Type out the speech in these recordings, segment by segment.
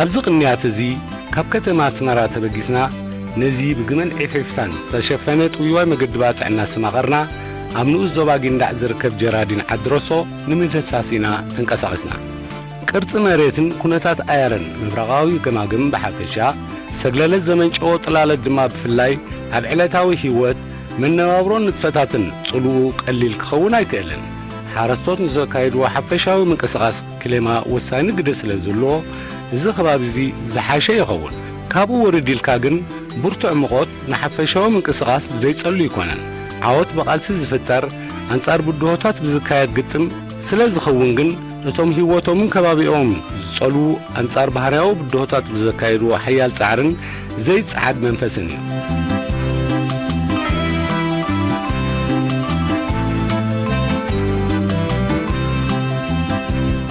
ኣብዚ ቅንያት እዚ ካብ ከተማ ኣስመራ ተበጊስና፣ ነዚ ብግመን ዒፌፍታን ዝተሸፈነ ጥውይዋይ መገዲ ባጽዕ እናስተማቐርና፣ ኣብ ንኡስ ዞባ ጊንዳዕ ዝርከብ ጀራዲን ዓድረሶ ንምድህሳስ ኢና ተንቀሳቒስና። ቅርጺ መሬትን ኩነታት ኣየርን ምብራቓዊ ገማግም ብሓፈሻ፣ ሰግለለት ዘመንጨዎ ጥላለት ድማ ብፍላይ ኣብ ዕለታዊ ህይወት፣ መነባብሮን ንጥፈታትን ጽልኡ ቀሊል ክኸውን ኣይክእልን። ሓረስቶት ንዘካይድዎ ሓፈሻዊ ምንቅስቓስ ክሌማ ወሳኒ ግደ ስለ ዝህልዎ፣ እዚ ከባቢ እዚ ዝሓሸ ይኸውን። ካብኡ ወርድ ኢልካ ግን፣ ብርቱዕ ሙቐት ንሓፈሻዊ ምንቅስቓስ ዘይጸሉ ኣይኮነን። ዓወት ብቓልሲ ዝፍጠር፣ ኣንጻር ብድሆታት ብዝካየድ ግጥም ስለ ዝኸውን ግን፣ እቶም ህይወቶምን ከባቢኦምን ዝጸልዉ፣ ኣንጻር ባህርያዊ ብድሆታት ብዘካየድዎ ሓያል ጻዕርን ዘይጸዓድ መንፈስን እዩ።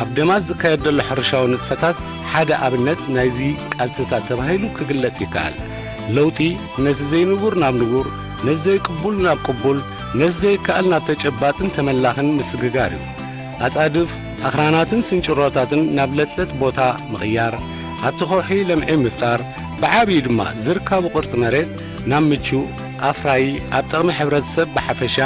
ኣብ ደማስ ዝካየድ ዘሎ ሕርሻዊ ንጥፈታት ሓደ ኣብነት ናይዚ ቃልስታት ተባሂሉ ክግለጽ ይከኣል። ለውጢ ነቲ ዘይንቡር ናብ ንቡር፣ ነቲ ዘይቅቡል ናብ ቅቡል፣ ነቲ ዘይከኣል ናብ ተጨባጥን ተመላኽን ምስግጋር እዩ። ኣጻድፍ፣ ኣኽራናትን ስንጭሮታትን ናብ ለጥለጥ ቦታ ምቕያር፣ ኣብቲ ከውሒ ለምዒ ምፍጣር፣ ብዓብዩ ድማ ዝርካቡ ቅርጺ መሬት ናብ ምቹእ፣ ኣፍራዪ፣ ኣብ ጥቕሚ ሕብረተሰብ ብሓፈሻ፣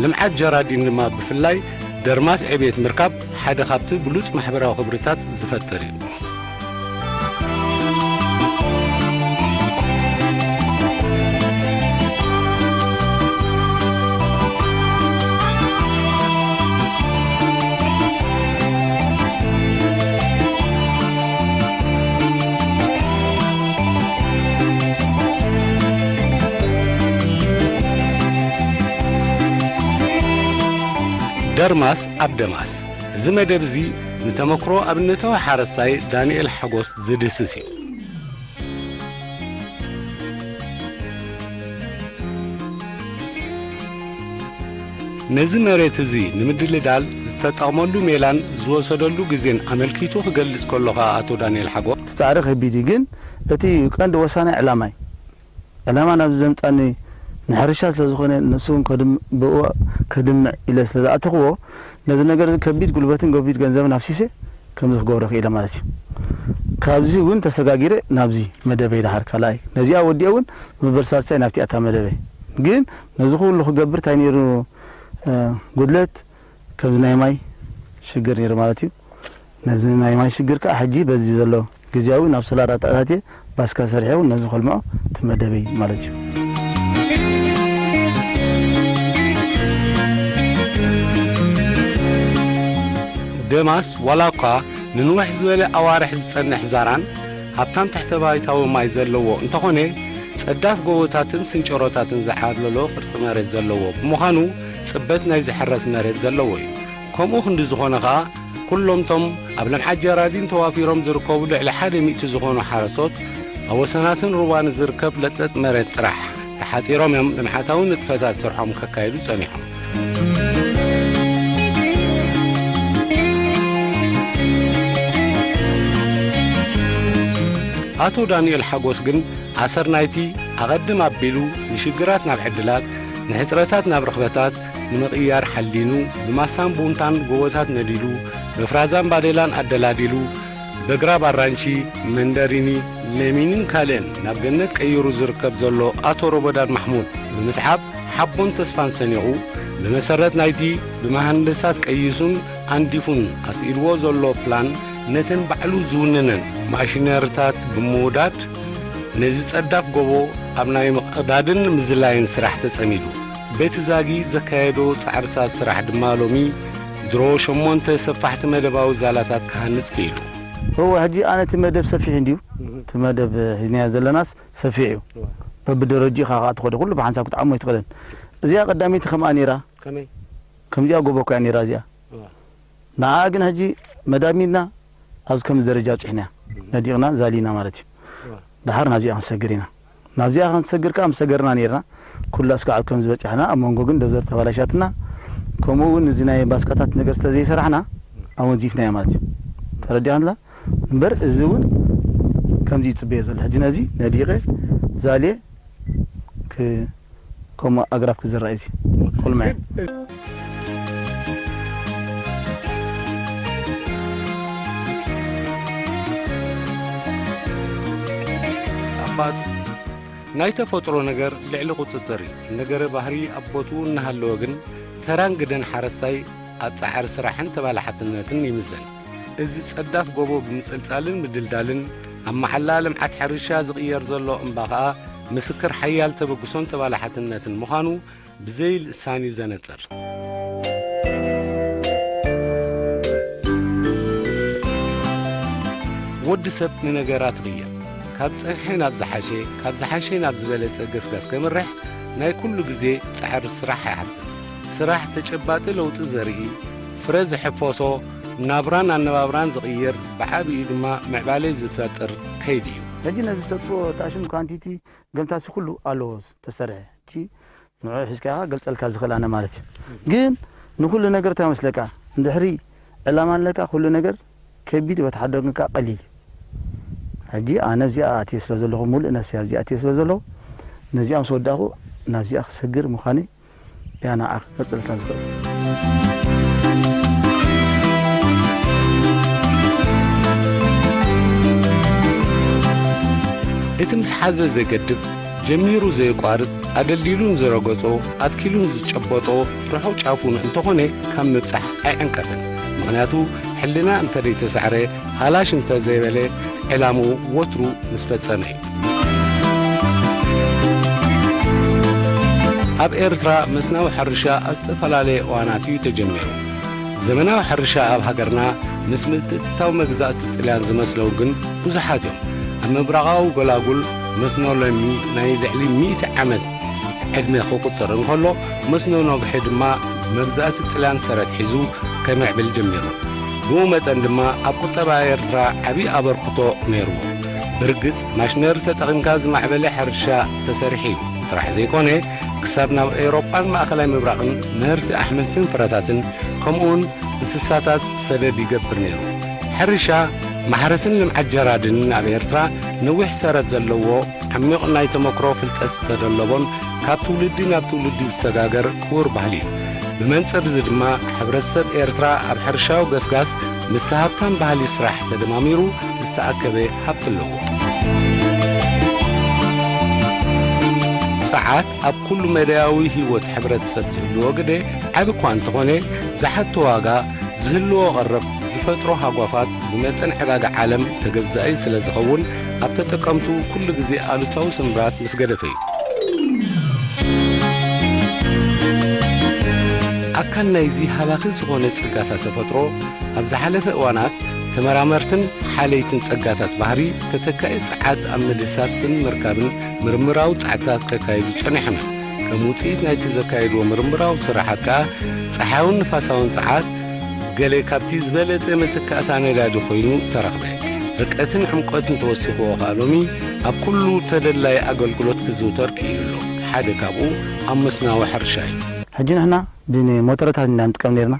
ልምዓት ጀራዲን ድማ ብፍላይ ደርማስ ዕቤት ምርካብ ሓደ ካብቲ ብሉጽ ማሕበራዊ ክብርታት ዝፈጥር እዩ። ደርማስ ኣብ ደማስ። እዚ መደብ እዚ ንተመክሮ ኣብነታዊ ሓረስታይ ዳንኤል ሓጎስ ዝድህስስ እዩ። ነዚ መሬት እዚ ንምድልዳል ዝተጠቕመሉ ሜላን ዝወሰደሉ ግዜን ኣመልኪቱ ክገልጽ ከሎ ኸኣ ኣቶ ዳንኤል ሓጎስ፣ እቲ ጻዕሪ ከቢድ እዩ፣ ግን እቲ ቀንዲ ወሳናይ ዕላማ እዩ። ዕላማ ናብዚ ዘምጻኒ ንሕርሻ ስለ ዝኾነ፣ ንሱ እውን ከድም-፣ ብኡ ከድምዕ ኢለ ስለ ዝኣተኽዎ፣ ነዚ ነገር እዚ ከቢድ ጉልበትን ከቢድ ገንዘብን ኣፍሲሰ ከምዚ ክገብሮ ክኢለ ማለት እዩ። ካብዚ እውን ተሰጋጊረ ናብዚ መደበይ ደሓር ካልኣይ። ነዚኣ ወዲኤ እውን መበል ሳልሳይ ናብቲ ኣታ መደበይ። ግን ነዚ ኩሉ ክገብር እንታይ ነይሩ፣ እ፣ ጉድለት? ከምዚ ናይ ማይ ሽግር ነይሩ ማለት እዩ። ነዚ ናይ ማይ ሽግር ከኣ ሕጂ በዚ ዘሎ ግዜያዊ ናብ ሶላር ኣተኣታትየ ባስካ ሰሪሐ እውን ነዚ ከልምዖ እቲ መደበይ ማለት እዩ። ደማስ ዋላ እኳ ንንውሕ ዝበለ ኣዋርሕ ዝጸንሕ ዛራን ሃብታም ትሕተ ባይታዊ ማይ ዘለዎ እንተኾነ፣ ጸዳፍ ጎቦታትን ስንጭሮታትን ዝዓብለሎ ቅርጺ መሬት ዘለዎ ብምዃኑ፣ ጽበት ናይ ዝሕረስ መሬት ዘለዎ እዩ። ከምኡ ክንዲ ዝኾነ ኸኣ፣ ኩሎምቶም ኣብ ልምዓት ጀራዲን ተዋፊሮም ዝርከቡ ልዕሊ ሓደ ሚእቲ ዝኾኑ ሓረስቶት፣ ኣብ ወሰናስን ሩባ ንዝርከብ ለጥለጥ መሬት ጥራሕ ተሓጺሮም እዮም ልምዓታዊ ንጥፈታት ስርሖም ከካይዱ ጸኒሖም። ኣቶ ዳንኤል ሓጎስ ግን ኣሰር ናይቲ ኣቐድም ኣቢሉ ንሽግራት ናብ ዕድላት፣ ንሕጽረታት ናብ ረኽበታት ንምቕያር ሓሊኑ፣ ብማሳን ቡንታን ጎቦታት ነዲሉ፣ በፍራዛን ባዴላን ኣደላዲሉ፣ በግራብ ኣራንሺ፣ መንደሪኒ፣ ለሚንን ካልእን ናብ ገነት ቀይሩ ዝርከብ ዘሎ ኣቶ ሮቦዳን ማሕሙድ ብምስዓብ፣ ሓቦን ተስፋን ሰኒቑ፣ ብመሰረት ናይቲ ብመሃንድሳት ቀይሱን ኣንዲፉን ኣስኢልዎ ዘሎ ፕላን፣ ነተን ባዕሉ ዝውንነን ማሽነሪታት ብምውዳድ፣ ነዚ ጸዳፍ ጎቦ ኣብ ናይ ምቕዳድን ምዝላይን ስራሕ ተጸሚዱ። በቲ ዛጊ ዘካየዶ ጻዕርታት ስራሕ ድማ ሎሚ ድሮ ሸሞንተ ሰፋሕቲ መደባዊ ዛላታት ክሃንጽ ክኢሉ። እወ፣ ሕጂ ኣነ እቲ መደብ ሰፊሕ እንድዩ። እቲ መደብ ሒዝናዮ ዘለናስ ሰፊሕ እዩ። በብደረጅኡ ኢኻ ከኣ ትኸዶ፣ ኩሉ ብሓንሳብ ክትዓሞ ኣይትኽእልን። እዚኣ ቀዳመይቲ ከምኣ ነይራ። ከመይ? ከምዚኣ ጎቦ እኮ እያ ነይራ እዚኣ። ንዓኣ ግን ሕጂ መዳሚድና ኣብዚ ከምዚ ደረጃ ኣብጺሕናያ። ነዲቕና ዛሊና ማለት እዩ። ደሓር ናብዚኣ ክንሰግር ኢና። ናብዚኣ ክንሰግር ከኣ ምስ ሰገርና ነይርና። ኩላ እስካዕ ኣብ ከምዚ በጺሕና፣ ኣብ መንጎ ግን ዶዘር ተባላሻትና። ከምኡ እውን እዚ ናይ ባስካታት ነገር ስለ ዘይሰራሕና፣ ኣወንዚፍናያ ማለት እዩ። ተረዲኣንላ? እምበር እዚ እውን ከምዚ ይጽበዮ ዘሎ። ሕጂ ነዚ ነዲቐ ዛልየ ክ-፣ ከምኡ ኣግራብ ክዝራእ እዩ እዚ። ቁልመ። ኣባት ናይ ተፈጥሮ ነገር ልዕሊ ቁጽጽር እዩ። ነገረ ባህሪ ኣብ ቦትኡ እናሃለወ ግን፣ ተራን ግደን ሓረስታይ ኣብ ጻዕሪ ስራሕን ተባላሓትነትን ይምዘን። እዚ ጸዳፍ ጎቦ ብምጽልጻልን ምድልዳልን፣ ኣብ መሓላ ልምዓት ሕርሻ ዝቕየር ዘሎ እምባ ኸኣ፣ ምስክር ሓያል ተበግሶን ተባላሓትነትን ምዃኑ ብዘይልእሳን እዩ ዘነጽር። ወዲ ሰብ ንነገራት ይቕየር። ካብ ዝጸንሐ ናብ ዝሓሸ፣ ካብ ዝሓሸ ናብ ዝበለጸ ገስጋስ ከምርሕ ናይ ኩሉ ግዜ ጻዕሪ ስራሕ ይሓትት። ስራሕ ተጨባጢ ለውጢ ዘርኢ፣ ፍረ ዝሕፈሶ፣ ናብራን ኣነባብራን ዝቕይር፣ ብዓቢኡ ድማ ምዕባለ ዝፈጥር ከይዲ እዩ። ሕጂ ነዚ ተጥፍኦ ተኣሽም ኳንቲቲ ገምታሲ ኩሉ ኣለዎ ተሰርሐ። እቺ ንዕኡ ሒዝካ ኢኻ ገልጸልካ ዝኽእል ኣነ ማለት እዩ። ግን ንኹሉ ነገር እንታይ መስለካ? እንድሕሪ ዕላማ ኣለካ፣ ኩሉ ነገር ከቢድ፣ ወተሓደር ግን ከኣ ቀሊል እዩ። ሕጂ ኣነ ኣብዚኣ ኣትየ ስለ ዘለኹ፣ ሙሉእ ነፍሰይ ኣብዚኣ ኣትየ ስለ ዘለኹ፣ ነዚኣ ምስ ወዳእኹ ናብዚኣ ክሰግር ምዃነይ እያ ንዓኻ ክገልጸልካ ዝኽእል። እቲ ምስ ሓዘ ዘይገድፍ፣ ጀሚሩ ዘየቋርጽ፣ ኣደልዲሉን ዝረገጾ፣ ኣትኪሉን ዝጨበጦ ርሑቕ ጫፉ እንተኾነ ካብ ምብጻሕ ኣይዕንቀፍን። ምኽንያቱ፣ ሕልና እንተ ደይተሳዕረ፣ ሃላሽ እንተ ዘይበለ፣ ዕላምኡ ወትሩ ምስ ፈጸመ እዩ። ኣብ ኤርትራ መስናዊ ሕርሻ ኣብ ዝተፈላለየ እዋናት እዩ ተጀሚሩ። ዘመናዊ ሕርሻ ኣብ ሃገርና ምስ ምትእትታው መግዛእቲ ጥልያን ዝመስለው ግን ብዙሓት እዮም። ኣብ ምብራቓዊ ጎላጉል መስኖ ለሚ ናይ ልዕሊ ሚእቲ ዓመት ዕድመ ክቑጸር እንከሎ፣ መስኖ ነግሒ ድማ መግዛእቲ ጥልያን ሰረት ሒዙ ከምዕብል ጀሚሩ። ብኡ መጠን ድማ ኣብ ቁጠባ ኤርትራ ዓቢ ኣበርክቶ ነይርዎ። ብርግጽ፣ ማሽነሪ ተጠቒምካ ዝማዕበለ ሕርሻ ተሰሪሑ እዩ ጥራሕ ዘይኮነ፣ ክሳብ ናብ ኤውሮጳን ማእከላይ ምብራቕን ምህርቲ ኣሕምልትን ፍረታትን፣ ከምኡውን እንስሳታት ሰደድ ይገብር ነይሩ። ሕርሻ፣ ማሕረስን ልምዓት ጀራድን ኣብ ኤርትራ ነዊሕ ሰረት ዘለዎ፣ ዓሚቕ ናይ ተመክሮ ፍልጠት ዝተደለቦን ካብ ትውልዲ ናብ ትውልዲ ዝሰጋገር ክቡር ባህሊ እዩ። ብመንጽር እዚ ድማ፣ ሕብረተሰብ ኤርትራ ኣብ ሕርሻዊ ገስጋስ ምስቲ ሃብታም ባህሊ ስራሕ ተደማሚሩ ዝተኣከበ ሃብቲ ኣለዎ። ጸዓት ኣብ ኩሉ መዳያዊ ህይወት ሕብረተሰብ ዝህልዎ ግደ ዓቢ እኳ እንተኾነ፣ ዝሓቶ ዋጋ፣ ዝህልዎ ቀረብ፣ ዝፈጥሮ ሃጓፋት ብመጠን ዕዳጋ ዓለም ተገዛኢ ስለ ዝኸውን፣ ኣብ ተጠቀምቱ ኩሉ ግዜ ኣሉታዊ ስምብራት ምስ ገደፈ እዩ። ኣካል ናይዚ ሃላኺ ዝኾነ ጸጋታት ተፈጥሮ፣ ኣብ ዝሓለፈ እዋናት ተመራመርትን ሓለይትን ጸጋታት ባህሪ ተተካኢ ጸዓት ኣብ ምድህሳስን ምርካብን ምርምራዊ ጻዕርታት ከካይዱ ጸኒሖም እዮም። ከም ውጽኢት ናይቲ ዘካየድዎ ምርምራዊ ስራሓት ከኣ፣ ጸሓያውን ንፋሳውን ጸዓት ገለ ካብቲ ዝበለጸ መተካእታ ነዳዲ ኮይኑ ተረኽበ። ርቀትን ዕምቆትን ተወሲኽዎ ከኣ ሎሚ ኣብ ኩሉ ተደላይ ኣገልግሎት ክዝውተር ክኢሉ ኣሎ። ሓደ ካብኡ ኣብ መስናዊ ሕርሻ እዩ። ሕጂ ንሕና ብሞተረታት ኢና ንጥቀም ነርና።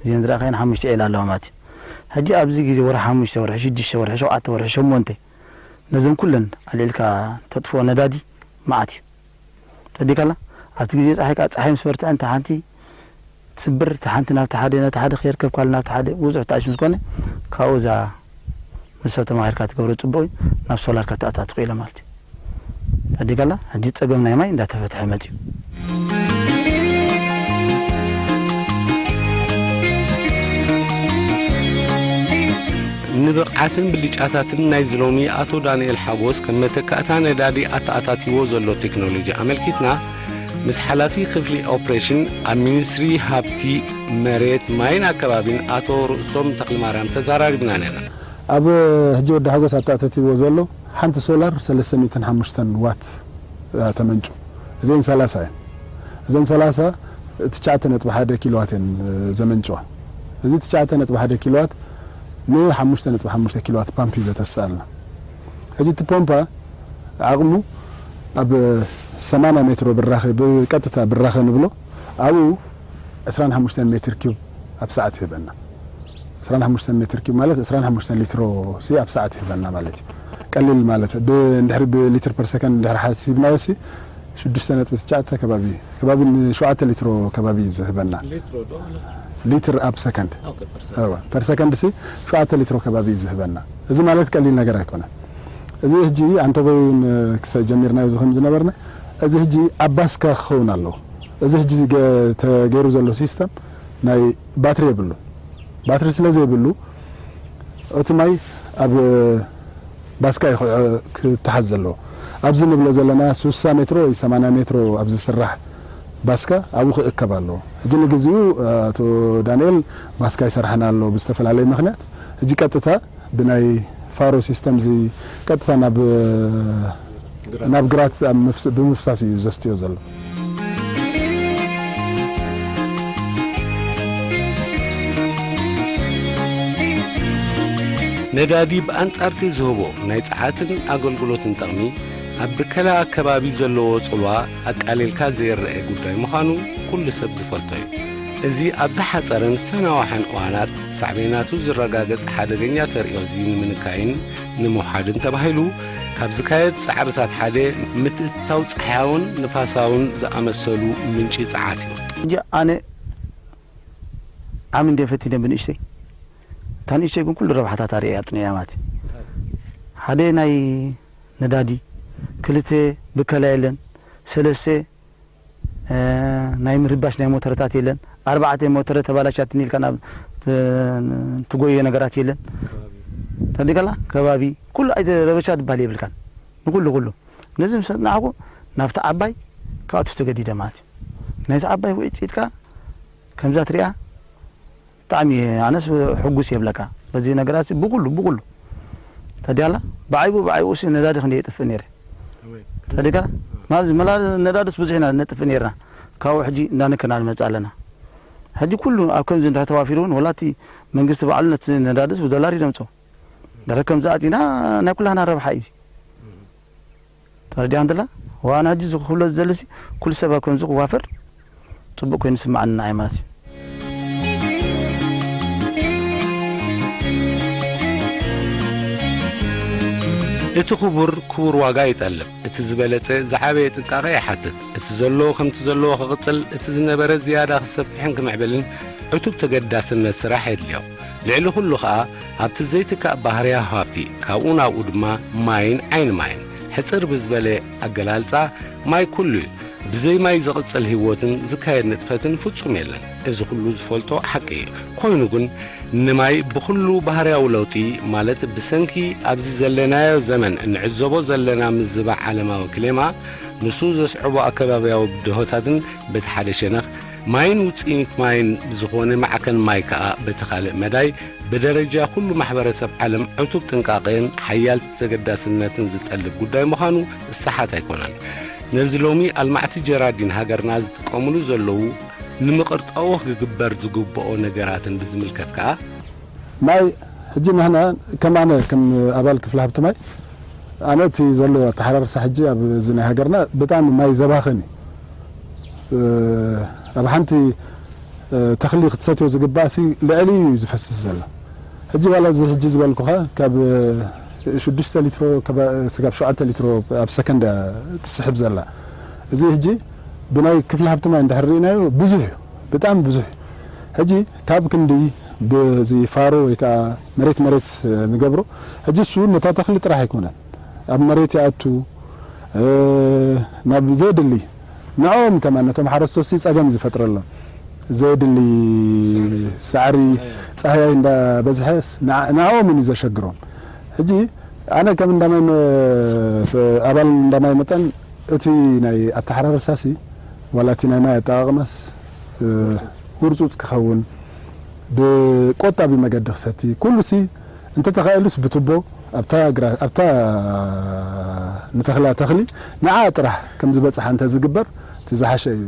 እዚአን ዝረኣኻየን ሓሙሽተ ዒላ ኣለዋ ማለት እዩ። ሕጂ ኣብዚ ግዜ ወርሒ ሓሙሽተ፣ ወርሒ ሽዱሽተ፣ ወርሒ ሸውዓተ፣ ወርሒ ሸሞንተ ነዞም ኩለን ኣልዒልካ ተጥፍኦ ነዳዲ መዓት እዩ። ተዲካላ ኣብቲ ግዜ ጸሓይ ከኣ ጸሓይ ምስ በርትዐ እንተ ሓንቲ ትስብር፣ እታ ሓንቲ ናብቲ ሓደ፣ ነቲ ሓደ ከየርከብካሉ ናብቲ ሓደ ብዙሕ ተኣሽ ምስ ኮነ፣ ካብኡ እዛ ምስ ሰብ ተማኺርካ ትገብሮ ጽቡቕ እዩ። ናብ ሶላር ከተኣታትኹ ኢለ ማለት እዩ። ኣዲጋላ ሕጂ ጸገም ናይ ማይ እንዳተፈትሐ መጽዩ። ንብቕዓትን ብልጫታትን ናይዚ ሎሚ ኣቶ ዳንኤል ሓጎስ ከም መተካእታ ነዳዲ ኣተኣታቲዎ ዘሎ ቴክኖሎጂ ኣመልኪትና፣ ምስ ሓላፊ ክፍሊ ኦፕሬሽን ኣብ ሚኒስትሪ ሃብቲ መሬት፣ ማይን ኣከባቢን ኣቶ ርእሶም ተኽለማርያም ተዘራሪብና ነርና። ኣብ ሕጂ ወዲ ሓጎስ ኣተኣታቲዎ ዘሎ ሓንቲ ሶላር ሰለስተ ሚእትን ሓሙሽተን ዋት እያ ተመንጩ። እዘን ሰላሳ እየን። እዘን ሰላሳ ትሽዓተ ነጥቢ ሓደ ኪሎዋት እየን ዘመንጭዋ። እዚ ትሽዓተ ነጥቢ ሓደ ኪሎዋት ንሓሙሽተ ነጥቢ ሓሙሽተ ኪሎዋት ፓምፕ እዩ ዘተስኣልና። ሕጂ እቲ ፖምፓ ዓቕሙ ኣብ ሰማንያ ሜትሮ ብራኸ፣ ብቀጥታ ብራኸ ንብሎ፣ ኣብኡ ዕስራን ሓሙሽተን ሜትር ኪዩብ ኣብ ሰዓት ይህበና። ዕስራን ሓሙሽተን ሜትር ኪዩብ ማለት ዕስራን ሓሙሽተን ሊትሮ ሲ ኣብ ሰዓት ይህበና ማለት እዩ። ቀሊል ማለት ብ-፣ እንድሕሪ ብሊትር ፐር ሰከንድ እንድሕሪ ሓሲብናዮ ሲ ሽዱሽተ ነጥቢ ትሽዓተ ከባቢ፣ ከባቢ ንሸውዓተ ሊትሮ ከባቢ እዩ ዝህበና። ሊትሮ ዶ? ሊትር ኣብ ሰከንድ። ኦኬ፣ ፐር ሰከንድ። እወ፣ ፐር ሰከንድ ሲ ሸውዓተ ሊትሮ ከባቢ እዩ ዝህበና። እዚ ማለት ቀሊል ነገር ኣይኮነን። እዚ ሕጂ ኣንቶበዩን ክሳብ ጀሚርናዮ እዚ ከም ዝነበርና፣ እዚ ሕጂ ኣብ ባስካ ክኸውን ኣለዎ። እዚ ሕጂ ገ-፣ ተገይሩ ዘሎ ሲስተም ናይ ባትሪ የብሉን። ባትሪ ስለ ዘይብሉ፣ እቲ ማይ ኣብ ባስካ እዩ ክዕ-፣ ክተሓዝ ዘለዎ። ኣብዚ ንብሎ ዘለና ሱሳ ሜትሮ ወይ ሰማንያ ሜትሮ ኣብ ዝስራሕ ባስካ ኣብኡ ክእከብ ኣለዎ። ሕጂ ንግዚኡ ኣቶ ዳንኤል ባስካ ይሰርሐና ኣሎ ብዝተፈላለየ ምኽንያት። ሕጂ ቀጥታ ብናይ ፋሮ ሲስተም እዚ ቀጥታ ናብ፣ ናብ ግራት ኣብ ምፍስ-፣ ብምፍሳስ እዩ ዘስትዮ ዘሎ። ነዳዲ ብኣንጻርቲ ዝህቦ ናይ ጸዓትን ኣገልግሎትን ጥቕሚ፣ ኣብ ብከላ ከባቢ ዘለዎ ጽልዋ ኣቃሊልካ ዘይረኣይ ጉዳይ ምዃኑ ኩሉ ሰብ ዝፈልጦ እዩ። እዚ ኣብ ዝሓጸረን ዝተናውሐን እዋናት ሳዕቤናቱ ዝረጋገጽ ሓደገኛ ተርእዮ እዚ ንምንካይን ንምውሓድን ተባሂሉ ካብ ዝካየድ ጻዕርታት ሓደ ምትእትታው ጸሓያውን ንፋሳውን ዝኣመሰሉ ምንጪ ጸዓት እዩ። ሕጂ ኣነ ዓሚ እንደ ፈቲነ ብንእሽተይ፣ እታ ንእሽተይ ግን ኩሉ ረብሓታት ኣርእያ ኣጥንያ ማለት እዩ። ሓደ ናይ ነዳዲ፣ ክልተ ብከላ የለን፣ ሰለስተ፣ እ፣ ናይ ምርባሽ ናይ ሞተረታት የለን፣ ኣርባዕተ ሞተረ ተባላሻትኒ ኢልካ ናብ ት-፣ ትጎዮ ነገራት የለን። ተዲከላ ከባቢ ኩሉ ኣይተ ረበሻ ዝበሃል የብልካን። ንኩሉ ኩሉ። ነዚ ምስ ኣጽናዕኩ ናብቲ ዓባይ ክኣቱ ተገዲደ ማለት እዩ። ናይዚ ዓባይ ውዕኢት ኢትካ ከምዛ ትሪኣ ብጣዕሚ ኣነስ ሕጉስ የብለካ። በዚ ነገራት ብኩሉ፣ ብኩሉ። ተዲያላ ብዓይቡ፣ ብዓይቡ ሲ ነዳዲ ክንደይ የጥፍእ ነይረ። ተዲካ? ማለት መላ ነዳድስ ብዙሕ ኢና ነጥፍእ ነይርና። ካብኡ ሕጂ እንዳነከና ንመጽእ ኣለና። ሕጂ ኩሉ ኣብ ከምዚ እንድሕር ተዋፊሩ እውን ወላ እቲ መንግስቲ ባዕሉ ነቲ ነዳድስ ብዶላር እዩ ደምጾ። ድሕሪ ከምዚ ኣቲና ናይ ኩላህና ረብሓ እዩ። ተረዲኣ እንድላ ዋና ሕጂ እዚ ክብሎ ዝደልሲ ኩሉ ሰብ ኣብ ከምዚ ክዋፈር ጽቡቕ ኮይኑ ይስምዓኒ ንዓይ ማለት እዩ። እቲ ክቡር ክቡር ዋጋ ይጠልብ። እቲ ዝበለጸ ዝዓበየ ጥንቃቐ ይሓትት። እቲ ዘሎ ከምቲ ዘለዎ ክቕጽል፣ እቲ ዝነበረ ዝያዳ ክሰፍሕን ክምዕብልን ዕቱብ ተገዳስነት ስራሕ የድልዮ። ልዕሊ ኩሉ ኸኣ ኣብቲ ዘይትካእ ባህርያዊ ሃብቲ፣ ካብኡ ናብኡ ድማ ማይን ዓይኒ ማይን፣ ሕጽር ብዝበለ ኣገላልጻ፣ ማይ ኩሉ እዩ። ብዘይ ማይ ዝቕጽል ህይወትን ዝካየድ ንጥፈትን ፍጹም የለን። እዚ ኩሉ ዝፈልጦ ሓቂ እዩ። ኮይኑ ግን ንማይ ብኹሉ ባህርያዊ ለውጢ፣ ማለት ብሰንኪ ኣብዚ ዘለናዮ ዘመን እንዕዘቦ ዘለና ምዝባዕ ዓለማዊ ክሌማ፣ ንሱ ዘስዕቦ ኣከባብያዊ ብድሆታትን በቲ ሓደ ሸነኽ ማይን ውጽኢት ማይን ብዝኾነ ማዕከን ማይ ከኣ በቲ ካልእ መዳይ ብደረጃ ኩሉ ማሕበረሰብ ዓለም ዕቱብ ጥንቃቄን ሓያል ተገዳስነትን ዝጠልብ ጉዳይ ምዃኑ ዝሰሓት ኣይኮነን። ነዚ ሎሚ ኣልማዕቲ ጀራዲን ሃገርና ዝጥቀምሉ ዘለዉ ንምቕርጣዎ ክግበር ዝግብኦ ነገራትን ብዝምልከት ከኣ ማይ ሕጂ ንሕና ከም ኣነ ከም ኣባል ክፍለ ሃብቲ ማይ ኣነ እቲ ዘሎ ኣተሓራርሳ ሕጂ ኣብ እዚ ናይ ሃገርና ብጣዕሚ ማይ ዘባኽን እዩ። እ፣ ኣብ ሓንቲ፣ እ፣ ተኽሊ ክትሰትዮ ዝግባእ ሲ ልዕሊ እዩ ዝፈስስ ዘሎ። ሕጂ ዋላ እዚ ሕጂ ዝበልኩኻ ካብ፣ እ፣ ሽዱሽተ ሊትሮ ከባ-፣ ስጋብ ሸውዓተ ሊትሮ ኣብ ሰከንድ እያ ትስሕብ ዘላ። እዚ ሕጂ ብናይ ክፍለ ሃብቲ ማይ እንድሕር ርኢናዮ ብዙሕ እዩ፣ ብጣዕሚ ብዙሕ እዩ። ሕጂ ካብ ክንዲ ብዚ ፋሮ ወይ ከዓ መሬት መሬት ንገብሮ፣ ሕጂ እሱ ነታ ተኽሊ ጥራሕ ኣይኮነን፣ ኣብ መሬት ይኣቱ፣ እ፣ ናብ ዘየድሊ ንዕኦም ከማን ነቶም ሓረስቶት ሲ ጸገም ዝፈጥረሎም ዘየድሊ ሳዕሪ፣ ጻህያይ እንዳበዝሐ ንዓ-፣ ንዕኦም እዩ ዘሸግሮም። ሕጂ ኣነ ከም እንዳማይ መ-፣ ስ-፣ ኣባል እንዳማይ መጠን እቲ ናይ ኣተሓራርሳሲ ዋላ እቲ ናይ ማይ ኣጠቓቕማስ፣ እ፣ ውርጹጽ ክኸውን፣ ብቆጣቢ መገዲ ክሰቲ፣ ኩሉሲ እንተተኻኢሉስ ብቱቦ ኣብታ ግራ-፣ ኣብታ ንተኽላ ተኽሊ ንዓ ጥራሕ ከም ዝበጽሓ እንተዝግበር እቲ ዝሓሸ እዩ።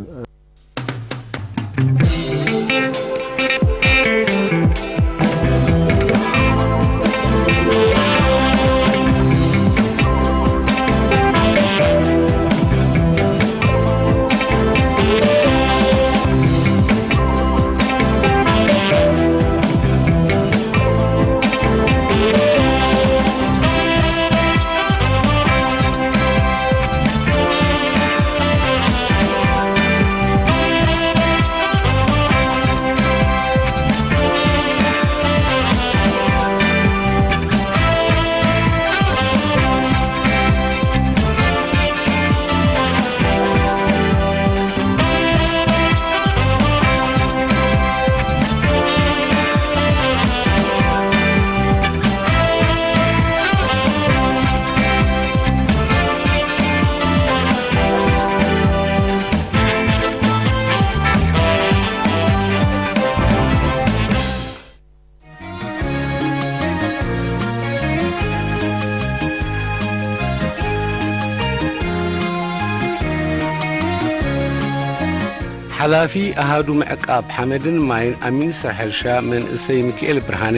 ሓላፊ ኣሃዱ ምዕቃብ ሓመድን ማይን ኣብ ሚኒስትሪ ሕርሻ መንእሰይ ሚኪኤል ብርሃነ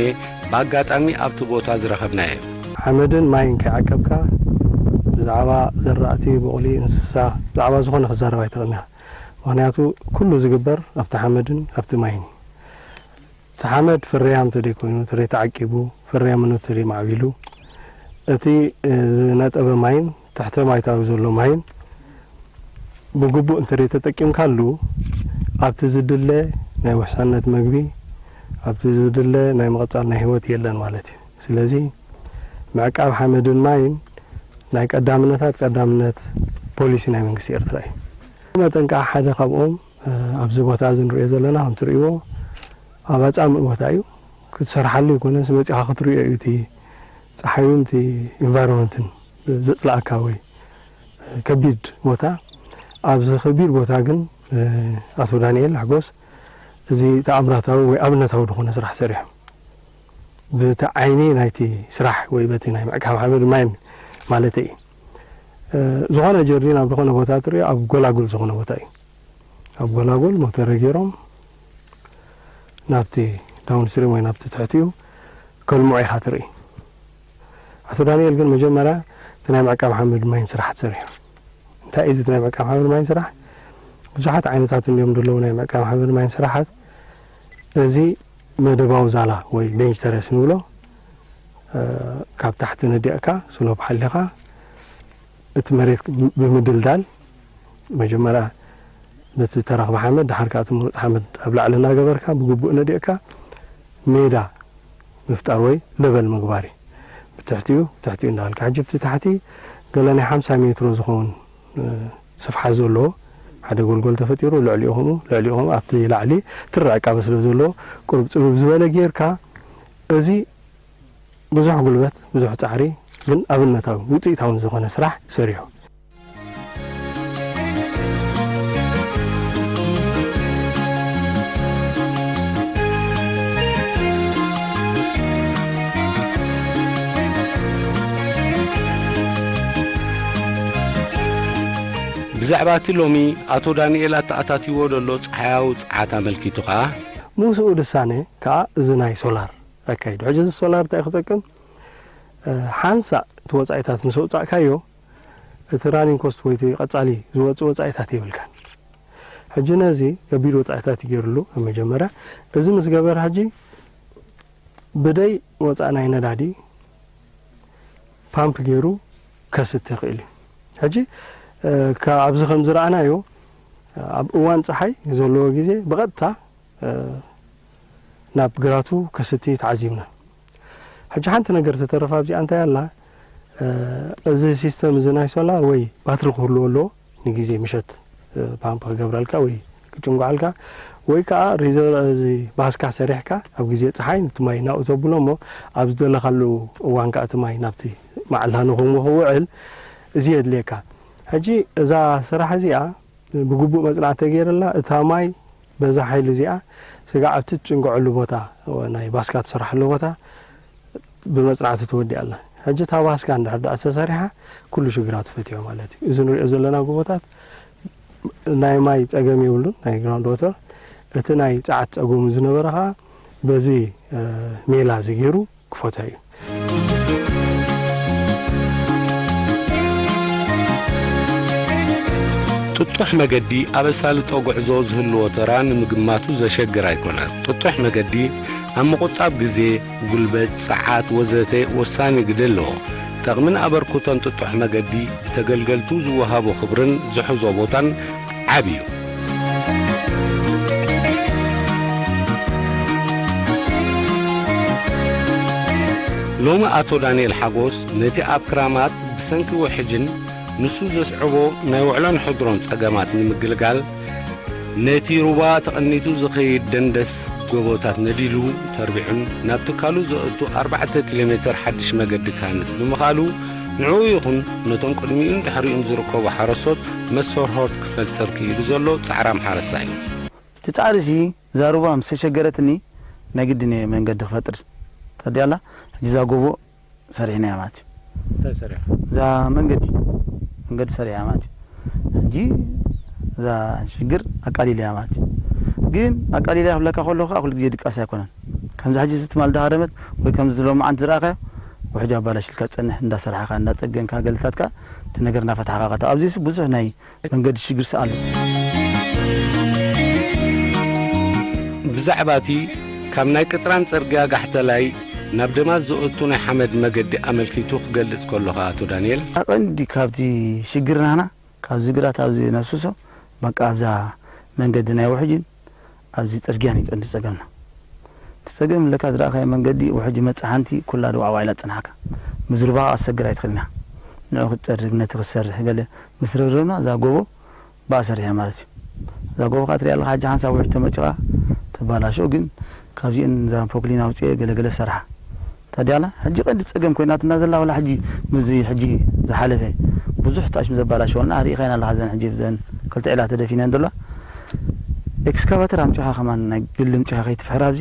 ብኣጋጣሚ ኣብቲ ቦታ ዝረኸብናዮ። ሓመድን ማይን ከይዓቀብካ ብዛዕባ ዘራእቲ፣ ብቑሊ፣ እንስሳ፣ ብዛዕባ ዝኾነ ክዛረብ ኣይትኽእልን ኢኻ። ምኽንያቱ ኩሉ ዝግበር ኣብቲ ሓመድን ኣብቲ ማይን እዩ። እቲ ሓመድ ፍርያም እንተደይኮይኑ፣ እንተደይተዓቂቡ፣ ፍርያምነቱ እንተደይማዕቢሉ፣ እቲ፣ እ፣ ዝነጠበ ማይን ትሕተ ማይታዊ ዘሎ ማይን ብግቡእ እንተደይተጠቂምካሉ፣ ኣብቲ ዝድለ ናይ ውሕሳነት መግቢ፣ ኣብቲ ዝድለ ናይ ምቕጻል ናይ ህይወት የለን ማለት እዩ። ስለዚ ምዕቃብ ሓመድን ማይን ናይ ቀዳምነታት ቀዳምነት ፖሊሲ ናይ መንግስቲ ኤርትራ እዩ። መጠን ከኣ ሓደ ካብኦም፣ እ፣ ኣብዚ ቦታ እዚ ንሪኦ ዘለና ከም ትርእይዎ ኣብ ኣጻምእ ቦታ እዩ። ክትሰርሓሉ ኣይኮነስ መጺኻ ክትርእዮ እዩ እቲ ጸሓዩን እቲ ኢንቫይሮንመንትን ዘጽልኣካ ወይ ከቢድ ቦታ። ኣብዚ ከቢድ ቦታ ግን፣ እ፣ ኣቶ ዳንኤል ሓጎስ እዚ ተኣምራታዊ ወይ ኣብነታዊ ዝኾነ ስራሕ ሰሪሑ። ብቲ ዓይኒ ናይቲ ስራሕ ወይ በቲ ናይ ምዕቃብ ሓመድ ማይን ማለት እዩ። እ፣ ዝኾነ ጀርዲን ኣብ ዝኾነ ቦታ ትርእዮ ኣብ ጎላጉል ዝኾነ ቦታ እዩ። ኣብ ጎላጉል ሞተረ ገይሮም ናብቲ ዳውንስትሪም ወይ ናብቲ ትሕቲኡ ከልምዑ ኢኻ ትርኢ። ኣቶ ዳንኤል ግን መጀመርያ እቲ ናይ ምዕቃብ ሓመድ ማይን ስራሓት ሰሪሑ። እንታይ እዩ እዚ ናይ ምዕቃብ ሓመድ ማይን ስራሕ? ብዙሓት ዓይነታት እንዲዮም ዘለዉ ናይ ምዕቃብ ሓመድ ማይን ስራሓት። እዚ መደባዊ ዛላ ወይ ቤንች ተረስ ንብሎ፣ እ፣ ካብ ታሕቲ ነዲቕካ ስሎፕ ሓሊኻ እቲ መሬት ብምድልዳል መጀመርያ ነቲ ዝተረኽበ ሓመድ፣ ድሓር ከኣ እቲ ምሩፅ ሓመድ ኣብ ላዕሊ እናገበርካ ብግቡእ ነዲቕካ ሜዳ ምፍጣር ወይ ለበል ምግባር እዩ። ብትሕቲኡ፣ ብትሕቲኡ እንዳበልካ። ሕጂ ብቲ ታሕቲ ገለ ናይ ሓምሳ ሜትሮ ዝኸውን፣ እ፣ ስፍሓት ዘለዎ ሓደ ጎልጎል ተፈጢሩ፣ ልዕሊኡ ከምኡ፣ ልዕሊኡ ከምኡ፣ ኣብቲ ላዕሊ ትርዕ ዕቃበ ስለ ዘለዎ፣ ቁሩብ ጽብብ ዝበለ ጌርካ፣ እዚ ብዙሕ ጉልበት፣ ብዙሕ ጻዕሪ፣ ግን ኣብነታዊ፣ ውጽኢታውን ዝኾነ ስራሕ ሰሪሑ። ብዛዕባ እቲ ሎሚ ኣቶ ዳንኤል ኣተኣታትይዎ ዘሎ ጸሓያዊ ጸዓት ኣመልኪቱ ከኣ፣ ምውስኡ ድሳነ ከኣ እዚ ናይ ሶላር ኣካይዱ። ሕጂ እዚ ሶላር እንታይ እዩ ክጠቅም? እ፣ ሓንሳእ እቲ ወጻኢታት ምስ ኣውጻእካዮ፣ እቲ ራኒንግ ኮስት ወይ እቲ ቀጻሊ ዝወጽእ ወጻኢታት የብልካን። ሕጂ ነዚ ከቢድ ወጻኢታት እዩ ገይሩሉ ኣብ መጀመርያ። እዚ ምስ ገበረ ሕጂ ብደይ ወጻእ ናይ ነዳዲ ፓምፕ ገይሩ ከስቲ ይኽእል እዩ። ሕጂ፣ እ፣ ከ-፣ ኣብዚ ከም ዝረኣናዮ፣ ኣብ እዋን ጸሓይ ዘለዎ ግዜ ብቐጥታ፣ እ፣ ናብ ግራቱ ከስቲ ተዓዚብና። ሕጂ ሓንቲ ነገር ተተረፋ ኣብዚኣ እንታይ ኣላ? እ፣ እዚ ሲስተም እዚ ናይ ሶላር ወይ ባትሪ ክህልዎ ኣለዎ፣ ንግዜ ምሸት፣ እ፣ ፓምፕ ክገብረልካ ወይ ክጭንጓዓልካ፣ ወይ ከኣ ሪዘር-፣ እዚ ባስካ ሰሪሕካ ኣብ ግዜ ጸሓይ ነቲ ማይ ናብኡ ተብሎ እሞ ኣብ ዝደለኻሉ እዋን ከኣ እቲ ማይ ናብቲ መዓላ ንኹምኡ ክውዕል እዚ የድልየካ። ሕጂ እዛ ስራሕ እዚኣ ብግቡእ መጽናዕቲ ተገይርላ፣ እታ ማይ በዛ ሓይሊ እዚኣ ስጋዕ ኣብቲ ትጭንግዐሉ ቦታ፣ ናይ ባስካ ትሰርሓሉ ቦታ ብመጽናዕቲ ተወዲኣ ኣላ። ሕጂ እታ ባስካ እንድሕር ደኣ ተሰሪሓ፣ ኩሉ ሽግራ ትፈትዮ ማለት እዩ። እዚ ንሪኦ ዘለና ጎቦታት ናይ ማይ ጸገም የብሉን፣ ናይ ግራውንድ ዋተር። እቲ ናይ ጸዓት ጸገሙ ዝነበረ ኸኣ በዚ፣ እ፣ ሜላ እዚ ገይሩ ክፈትሖ እዩ። ጥጡሕ መገዲ ኣብ ኣሳልጦ ጉዕዞ ዝህልዎ ተራ ንምግማቱ ዘሸግር ኣይኮነን። ጥጡሕ መገዲ ኣብ ምቑጣብ ግዜ፣ ጉልበት፣ ጸዓት ወዘተ ወሳኒ ግደ ኣለዎ። ጠቕምን ኣበርክቶን ጥጡሕ መገዲ ብተገልገልቱ ዝወሃቦ ክብርን ዝሕዞ ቦታን ዓቢ እዩ። ሎሚ ኣቶ ዳንኤል ሓጎስ ነቲ ኣብ ክራማት ብሰንኪ ውሕጅን ንሱ ዘስዕቦ ናይ ውዕሎን ሕድሮን ጸገማት ንምግልጋል፣ ነቲ ሩባ ተቐኒቱ ዝኸይድ ደንደስ ጎቦታት ነዲሉ ተርቢሑን ናብ ትካሉ ዘእቱ ኣርባዕተ ኪሎ ሜተር ሓድሽ መገዲ ክሃንጽ ብምኽኣሉ፣ ንዕኡ ይኹን ነቶም ቅድሚኡን ድሕሪኡን ዝርከቡ ሓረስቶት መስተርሆት ክፈጥር ክኢሉ ዘሎ ጻዕራም ሓረስታይ እዩ። እቲ ጻዕሪሲ እዛ ሩባ ምስ ተሸገረትኒ ናይ ግድን እየ መንገዲ ክፈጥር። ተዲኣላ ሕጂ እዛ ጎቦ ሰሪሕናያ ማለት እዩ። እንታይ ሰሪሑ? እዛ መንገዲ፣ መንገዲ ሰሪሓ ማለት እዩ። ሕጂ እዛ ሽግር ኣቃሊለያ ማለት እዩ። ግን ኣቃሊለያ ክብለካ ከለኹ ከዓ ኩሉ ግዜ ድቃስ ኣይኮነን። ከምዚ ሕጂ እዚ ትማል ዝሃረመት ወይ ከምዚ ሎማዓንቲ ዝረኣኻዮ ውሕጅ ኣባላሽልካ ትጸንሕ፣ እንዳሰራሕኻ፣ እንዳጸገንካ፣ ገለታትካ እቲ ነገር እናፈታሕኻ፣ ኣብዚ ብዙሕ ናይ መንገዲ ሽግር ስኣሉ። ብዛዕባ እቲ ካብ ናይ ቅጥራን ጽርግያ ጋሕተላይ ናብ ደማት ዝእቱ ናይ ሓመድ መገዲ ኣመልኪቱ ክገልጽ ከሎ ኸኣ ኣቶ ዳንኤል፣ ቀንዲ ካብቲ ሽግር ናህና፣ ካብ ዝግራት ኣብዚ ነፍስሶ፣ በቃ ኣብዛ መንገዲ ናይ ውሕጅን ኣብዚ ጽርግያን እዩ ቀንዲ ጸገምና። እቲ ጸገም ለካ ዝረኣኻዮ መንገዲ ውሕጅ መጽእ ሓንቲ ኩላ ድዋዕዋዕ ኢላ ትጽንሓካ። ምዝርባኻ ክትሰግር ኣይትኽእልን ኢኻ። ንዑ ክትጸርግ፣ ነቲ ክትሰርሕ ገለ ምስ ረብረብና እዛ ጎቦ ብኣ ሰሪሐ ማለት እዩ። እዛ ጎቦ ከኣ ትሪኣ ኣለኻ፣ ሕጂ ሓንሳብ ውሕጅ ተመጺኻ ተባላሾ፣ ግን ካብዚአን እዛ ፖክሊን ኣውጺኤ ገለገለ ሰርሓ። ታዲያላ ሕጂ ቀንዲ ጸገም ኮይናትና ዘላ ዋላ ሕጂ ምስዚ ሕጂ ዝሓለፈ ብዙሕ ታሽም ዘባላሸወልና ርኢኻ ኢና ኣለኻ። ዘን ሕጂ ብዘን ክልተ ዒላ ተደፊነን ዘለዋ ኤክስካቫተር ኣምጺኻ ከማን ናይ ግሊ ኣምጺኻ ከይትፍሕር ኣብዚ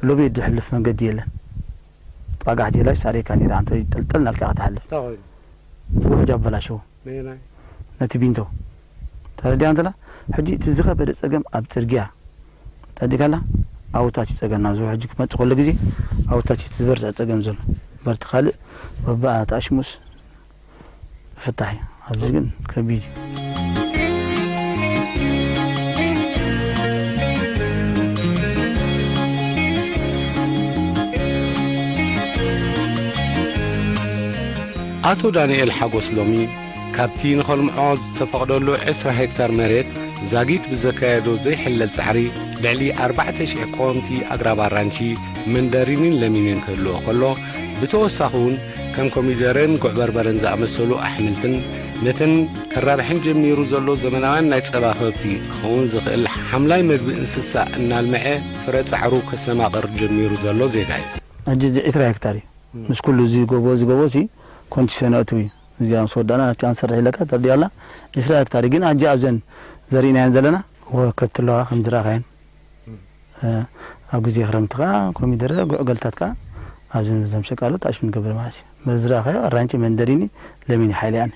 ሎቤድ ዝሕልፍ መንገዲ የለን። ጣጋሕቲ ላይ ሳሬካ ነይራ፣ ኣንተ ጥልጥል ናልካ ክትሓልፍ። እንታይ ኮይኑ? እቲ ውሕጅ ኣበላሸዎ። ነየናይ? ነቲ ቢንቶ። ተረዲኣ እንተላ፣ ሕጂ እቲ ዝኸበደ ጸገም ኣብ ጽርግያ። ተረዲእካላ? ኣብታች ጸገም ናብዚ ውሕጅ ክመጽእ ከሎ ግዜ፣ ኣብታች እቲ ዝበርትዕ ጸገም ዘሎ። በርቲ ካልእ፣ ወባኣ ተኣሽሙስ ፍታሕ እዩ። ኣብዚ ግን ከቢድ እዩ። ኣቶ ዳንኤል ሓጎስ ሎሚ ካብቲ ንኸልምዖ ዝተፈቕደሉ ዕስራ ሄክታር መሬት ዛጊት ብዘካየዶ ዘይሕለል ጻዕሪ ልዕሊ ኣርባዕተ ሽሕ ቀወምቲ ኣግራብ ኣራንሺ፣ መንደሪንን ለሚንን ክህልዎ ከሎ፣ ብተወሳኺ እውን ከም ኮሚደረን ጉዕ በርበረን ዝኣመሰሉ ኣሕምልትን ነተን ከራብሐን ጀሚሩ ዘሎ ዘመናውያን ናይ ጸባ ከብቲ ክኸውን ዝኽእል ሓምላይ መግቢ እንስሳ እናልምዐ ፍረ ጻዕሩ ከሰማቕር ጀሚሩ ዘሎ ዜጋ እዩ። ሕጂ እዚ ዕስራ ሄክታር እዩ። ምስ ኩሉ እዚ ጎቦ፣ እዚ ጎቦ ሲ ኮንዲሽን ኣእትው እዩ። እዚኣ ምስ ወዳእና ናብቲ ኣንሰርሕ ኢለካ ተርዲኣላ ዕስራ ሄክታር እዩ። ግን ሕጂ ኣብዘን ዘሪእናየን ዘለና ወ-፣ ከብቲ ኣለዋ ከም ዝረኣኻየን። እ፣ ኣብ ግዜ ክረምቲ ከኣ ኮሚደረ፣ ጉዕ ገልታት ከኣ ኣብዘን ዘምሸቃሎ ታሽም ንገብር ማለት እዩ። መዝራእኻዮ ኣራንቺ መንደሪኒ ለሚኒ ሓይሊ ኣነ።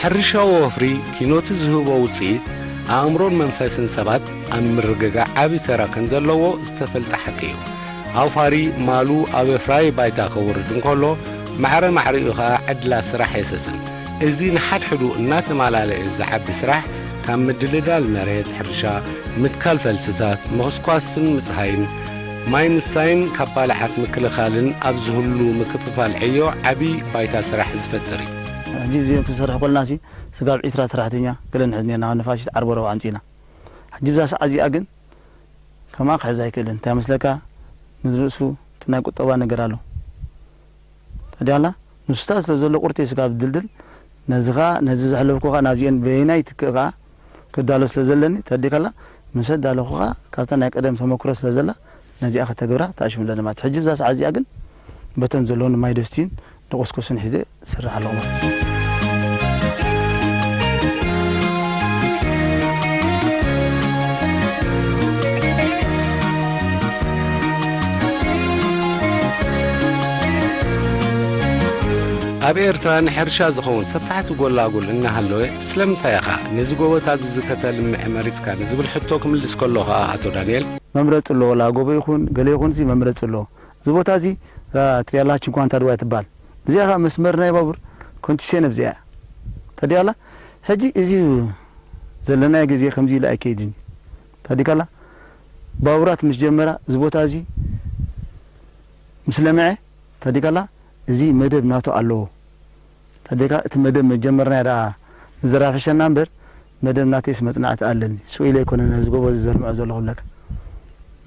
ሕርሻዊ ወፍሪ ኪኖቲ ዝህቦ ውጽኢት፣ ኣእምሮን መንፈስን ሰባት ኣብ ምርግጋእ ዓቢ ተራ ከም ዘለዎ ዝተፈልጠ ሓቂ እዩ። ኣውፋሪ ማሉ ኣብ ኣፍራዪ ባይታ ከውርድ እንከሎ፣ ማዕረ ማዕሪኡ ኸኣ ዕድላት ስራሕ የሰስን። እዚ ንሓድሕዱ እናተማላለአ ዝዓቢ ስራሕ፣ ካብ ምድልዳል መሬት ሕርሻ፣ ምትካል ፈልስታት፣ ምኹስኳስን ምጽሃይን፣ ማይ ምስታይን ካብ ባልዓት ምክልኻልን ኣብ ዝህሉ ምክፍፋል ዕዮ ዓቢ ባይታ ስራሕ ዝፈጥር እዩ። ሕጂ እዚ ክንሰርሕ ከለናሲ ስጋብ ዕስራ ሰራሕተኛ ገለ ንሕዝ ኔርና፣ ንፋሽት ዓርቢ ረቡዕ ኣምጺእና። ሕጂ ብዛ ሰዓት እዚኣ ግን ከማኣ ክሕዝ ኣይክእልን። እንታይ መስለካ? ንርእሱ እቲ ናይ ቁጠባ ነገር ኣሎ። ተዲኣላ ንሱታት ስለ ዘሎ ቁርቲ ስጋብ ድልድል፣ ነዚ ኸኣ፣ ነዚ ዘሕለፍኩ ኸኣ ናብዚአን በየናይ ትክእ ኸኣ ክዳሎ ስለ ዘለኒ፣ ተዲካላ ምስ ኣዳለኹ ኸኣ ካብታ ናይ ቀደም ተመክሮ ስለ ዘላ፣ ነዚኣ ከተግብራ ተኣሽሙ ኣለኒ ማለት። ሕጂ ብዛ ሰዓት እዚኣ ግን በተን ዘለውን ማይ ደስትዩን ንቁስቁስን ሒዘ ዝሰርሕ ኣለኹ ማለት እዩ። ኣብ ኤርትራ ንሕርሻ ዝኸውን ሰፋሕቲ ጎላጉል እናሃለወ፣ ስለምንታይ ኢኻ ነዚ ጎቦታት እዚ ከተልምዕ መሪጽካ ንዝብል ሕቶ ክምልስ ከሎ ኸኣ ኣቶ ዳንኤል፣ መምረጺ ኣሎ፣ ወላ ጎቦ ይኹን ገለ ይኹን እዚ መምረጺ ኣሎ። እዚ ቦታ እዚ እዛ ትሪያላ ቺንኳንታ ድዋ ትበሃል። እዚኣ ኸኣ መስመር ናይ ባቡር ኮንቲሴነብ እዚኣ እያ። ተዲኣላ ሕጂ እዚ ዘለናዮ ግዜ ከምዚ ኢሉ ኣይከይድን እዩ። ተዲካላ ባቡራት ምስ ጀመራ እዚ ቦታ እዚ ምስ ለምዐ፣ ተዲካላ እዚ መደብ ናቱ ኣለዎ። ተዲካ እቲ መደብ መጀመርና ደኣ ንዘራፍሸና እምበር መደብ ናተይስ መጽናዕቲ ኣለኒ። ስኡ ኢለ ኣይኮነን ነዚ ጎቦ እዚ ዘልምዖ ዘለኹ ብለካ።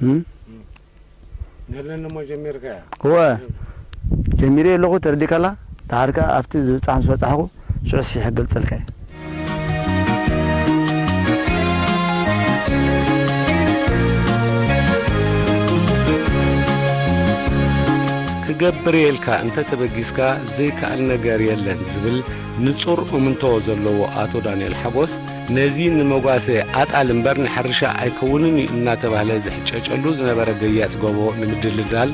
እም? ነለኒ እሞ ጀሚርካያ? እወ፣ ጀሚረ ኣለኹ፣ ተረዲካላ። ደሓር ከኣ ኣብቲ ዝብጻሕ ምስ በጻሕኩ ሽዑ ስፊሕ ክገልጸልካ እየ። ክገብር እየ ኢልካ እንተ ተበጊስካ ዘይከኣል ነገር የለን ዝብል ንጹር እምንቶ ዘለዎ ኣቶ ዳንኤል ሓጎስ፣ ነዚ ንመጓሰ ኣጣል እምበር ንሕርሻ ኣይከውንን እዩ እናተባህለ ዝሕጨጨሉ ዝነበረ ገያጽ ጎቦ ንምድልዳል፣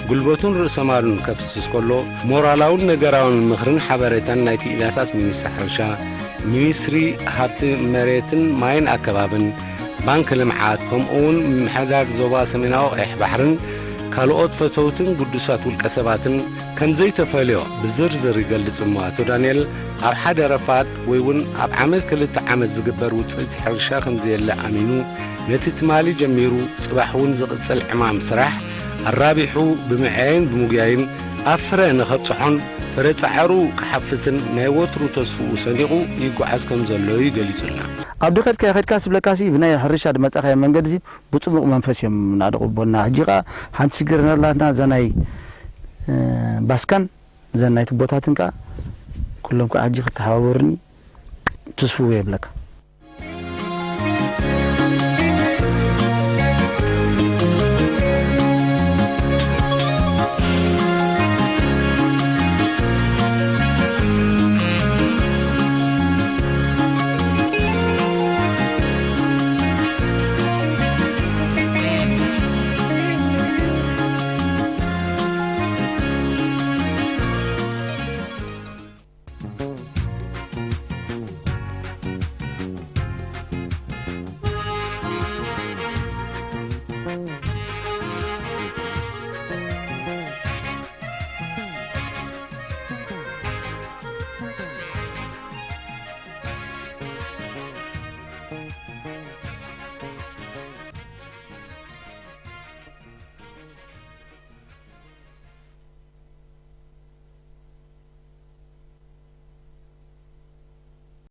ጉልበቱን ርእሰ ማሉን ከፍስስ ከሎ፣ ሞራላውን ነገራውን ምኽርን ሓበሬታን ናይ ክኢላታት ሚኒስትሪ ሕርሻ፣ ሚኒስትሪ ሃብቲ መሬትን ማይን ኣከባብን፣ ባንክ ልምዓት፣ ከምኡውን ምምሕዳር ዞባ ሰሜናዊ ቀይሕ ባሕርን ካልኦት ፈተውትን ግዱሳት ውልቀ ሰባትን ከም ዘይተፈልዮ ብዝርዝር ይገልጽ እሞ፣ ኣቶ ዳንኤል ኣብ ሓደ ረፋድ ወይ እውን ኣብ ዓመት ክልተ ዓመት ዝግበር ውጽኢት ሕርሻ ከም ዘየለ ኣሚኑ፣ ነቲ ትማሊ ጀሚሩ ጽባሕ እውን ዝቕጽል ዕማም ስራሕ ኣራቢሑ ብምዕያይን ብምጉያይን ኣብ ፍረ ንኸብጽሖን ፍረ ጻዕሩ ክሓፍስን ናይ ወትሩ ተስፍኡ ሰኒቑ ይጓዓዝ ከም ዘሎ እዩ ገሊጹልና። ኣብ ድኸድካ ኸድካ ስብለካሲ ብናይ ሕርሻ ድመጻኻዮ መንገዲ እዚ ብጽቡቕ መንፈስ እዮም ናደቑቦና። ሕጂ ኸኣ ሓንቲ ሽግር ነላትና፣ እዛ ናይ፣ እ፣ ባስካን እዘን ናይ ትቦታትን ከኣ ኩሎም ከኣ ሕጂ ክተሓባበሩኒ ትስፍው የብለካ።